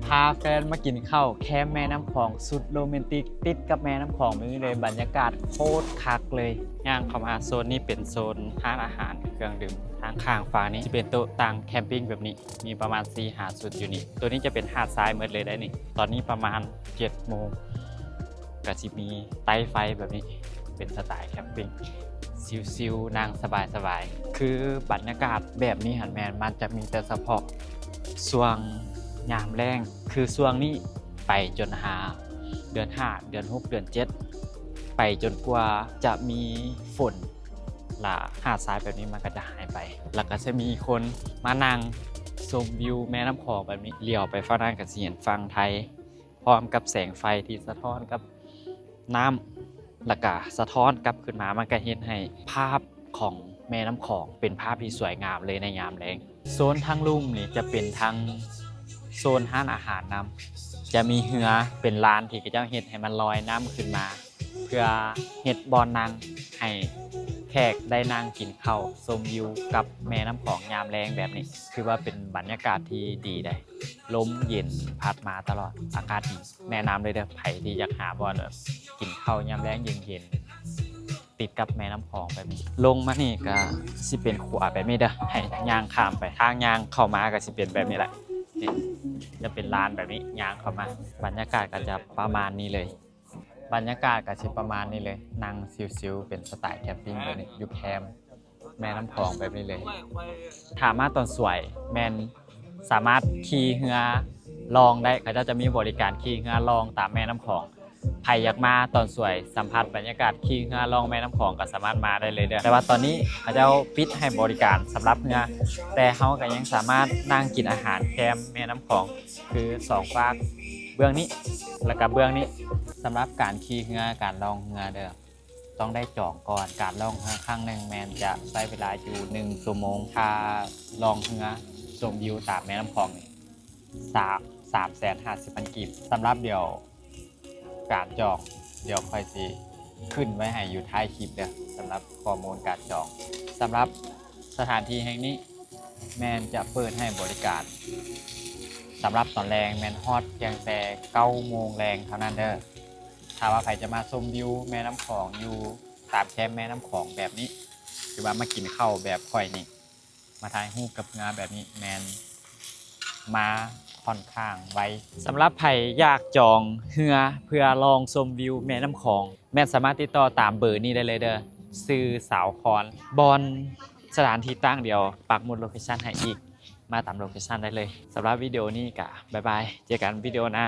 ພາແຟນມາກິນເຂົ້າແຄມແມ່ນ້ຳຂອງ ສຸດໂຣແມນຕິກ ຕິດກັບແມ່ນ້ຳຂອງແບບນີ້ເລີຍ. ບັນຍາກາດໂຄດຄັກເລີຍ. ຍ່າງເຂົ້າມາໂຊນນີ້ເປັນໂຊນຮ້ານອາຫານເຄື່ອງດື່ມ. ທາງຂ້າງຝັ່ງນີ້ຈະເປັນໂຕະຕັ່ງແຄມປິງແບບນີ້ ມີປະມານສີ່ຫ້າຊຸດຢູ່ນີ້. ໂຕນີ້ຈະເປັນຫາດຊາຍໝົດເລີຍໄດ໋ນີ້. ຕອນນີ້ປະມານເຈັດໂມງ ກະຊິມີໄຕ້ໄຟແບບນີ້ ເປັນສະໄຕແຄມປິງ ຊິວໆ ນັ່ງສະບາຍໆ. ຄືບັນຍາກາດແບບນີ້ຫັ້ນແມ່ນມັນຈະມີແຕ່ສະເພາະຊ່ວງຍາມແລ້ງ ຄືຊ່ວງນີ້ໄປຈົນຫາເດືອນຫ້າ ເດືອນຫົກ ເດືອນເຈັດ ໄປຈົນກວ່າຈະມີຝົນ ລະຫາດຊາຍແບບນີ້ມັນກະຈະຫາຍໄປ. ລະກະຈະມີຄົນມານັ່ງຊົມວິວແມ່ນ້ຳຂອງແບບນີ້. ຫຼຽວໄປຝັ່ງນັ້ນກະຊິເຫັນຝັ່ງໄທ ພ້ອມກັບແສງໄຟທີ່ສະທ້ອນກັບນ້ຳ ລະກະສະທ້ອນກັບຄືນມາ ມັນກະເຮັດໃຫ້ພາບຂອງແມ່ນ້ຳຂອງເປັນພາບທີ່ສວຍງາມເລີຍໃນຍາມແລງ. ໂຊນທາງລຸ່ມນີ້ຈະເປັນທາງໂຊນຮ້ານອາຫານນຳ ຈະມີເຮືອເປັນລານທີ່ເຂົາເຈົ້າເຮັດໃຫ້ມັນລອຍນ້ຳຂຶ້ນມາ ເພື່ອເຮັດບ່ອນນັ່ງໃຫ້ແຂກໄດ້ນັ່ງກິນເຂົ້າຊົມວິວກັບແມ່ນ້ຳຂອງຍາມແລງແບບນີ້. ຖືວ່າເປັນບັນຍາກາດທີ່ດີເດ້ ລົມເຢັນພັດມາຕະຫຼອດ ອາກາດດີ. ແນະນຳເລີຍເດີ້ ໃຜທີ່ຢາກຫາບ່ອນແບບກິນເຂົ້າຍາມແລງເຢັນໆ ຕິດກັບແມ່ນ້ຳຂອງແບບນີ້. ລົງມານີ້ກະຊິເປັນຂົວແບບນີ້ເດີ້ ໃຫ້ຍ່າງຂ້າມໄປ. ທາງຍ່າງເຂົ້າມາກະຊິເປັນແບບນີ້ແຫຼະ ນີ້ຈະເປັນລານແບບນີ້ ຍ່າງເຂົ້າມາ ບັນຍາກາດກະຈະປະມານນີ້ເລີຍ. ບັນຍາກາດກະຊິປະມານນີ້ເລີຍ ນັ່ງຊິວໆ ເປັນສະໄຕແຄມປິງແບບນີ້ ຢູ່ແຄມແມ່ນ້ຳຂອງແບບນີ້ເລີຍ. ຖ້າມາຕອນສວຍແມ່ນສາມາດຂີ່ເຮືອລ່ອງໄດ້ ເຂົາເຈົ້າຈະມີບໍລິການຂີ່ເຮືອລ່ອງຕາມແມ່ນ້ຳຂອງ. ໃຜຢາກມາຕອນສວຍສຳຜັດບັນຍາກາດຂີ່ເຮືອລ່ອງແມ່ນ້ຳຂອງກະສາມາດມາໄດ້ເລີຍເດີ້. ແຕ່ວ່າຕອນນີ້ເຂົາເຈົ້າປິດໃຫ້ບໍລິການສຳລັບເຮືອ ແຕ່ເຮົາກະຍັງສາມາດນັ່ງກິນອາຫານແຄມແມ່ນ້ຳຂອງ ຄືສອງຟາກ ເບື້ອງນີ້ ລະກະເບື້ອງນີ້. ສຳລັບການຂີ່ເຮືອ ການລ່ອງເຮືອເດີ້ ຕ້ອງໄດ້ຈອງກ່ອນ. ການລ່ອງເຮືອຄັ້ງໜຶ່ງແມ່ນຈະໃຊ້ເວລາຢູ່ໜຶ່ງຊົ່ວໂມງ. ຄ່າລ່ອງເຮືອຊົມວິວຕາມແມ່ນ້ຳຂອງນີ້ ສາມ ສາມແສນຫ້າສິບພັນກີບ. ສຳລັບດຽວການຈອງ ດຽວຂ້ອຍຊິຂຶ້ນໄວ້ໃຫ້ຢູ່ທ້າຍຄລິບເດີ້ ສຳລັບຂໍ້ມູນການຈອງ. ສຳລັບສະຖານທີ່ແຫ່ງນີ້ ແມ່ນຈະເປີດໃຫ້ບໍລິການ ສຳລັບຕອນແລງແມ່ນຮອດພຽງແຕ່ເກົ້າໂມງແລງເທົ່ານັ້ນເດີ້. ຖ້າວ່າໃຜຈະມາຊົມວິວແມ່ນ້ຳຂອງ ຢູ່ຕາມແຄມແມ່ນ້ຳຂອງແບບນີ້ ຫຼືວ່າມາກິນເຂົ້າແບບຂ້ອຍນີ້ ມາຖ່າຍຮູບກັບເຮືອແບບນີ້ ແມ່ນມາຂ້ອນຂ້າງໄວ. ສຳລັບໃຜຢາກຈອງເຮືອເພື່ອລ່ອງຊົມວິວແມ່ນ້ຳຂອງ ແມ່ນສາມາດຕິດຕໍ່ຕາມເບີນີ້ໄດ້ເລີຍເດີ້ ຊື່ສາວຄອນ. ບ່ອນ ສະຖານທີ່ຕັ້ງ ດຽວປັກໝຸດໂລເຄຊັນໃຫ້ອີກ ມາຕາມໂລເຄຊັນໄດ້ເລີຍ. ສຳລັບວິດີໂອນີ້ກະບາຍບາຍ ເຈີກັນວິດີໂອໜ້າ.